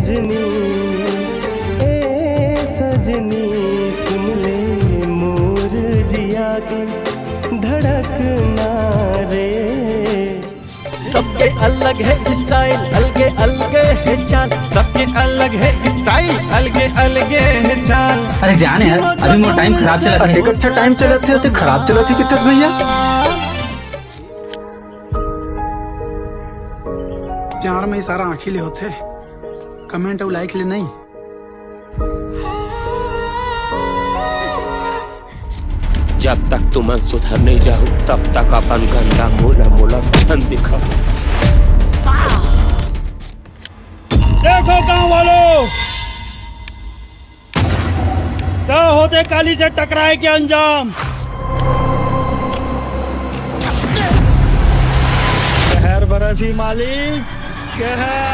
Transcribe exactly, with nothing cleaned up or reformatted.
सजनी, ए सजनी, सुन ले मोर जिया के धड़कना रे। सबके अलग है स्टाइल, अलगे अलगे है चाल। सबके अलग है स्टाइल, अलगे अलगे है चाल। अरे जाने यार, अभी मोर टाइम खराब चलत हे। अतेक अच्छा टाइम चलत हे, अतेक खराब चलत हे किथस भैया। प्यार में इशारा आँखी ले होथे, कमेंट अउ लाइक ले नहीं। जब तक तुमन सुधर नहीं जाहू, तब तक अपन गंदा मोला मोला झन दिखाहू। देखो गांव वालों, का होथे काली से टकराए के अंजाम। कहर बरसी मालिक, कहर।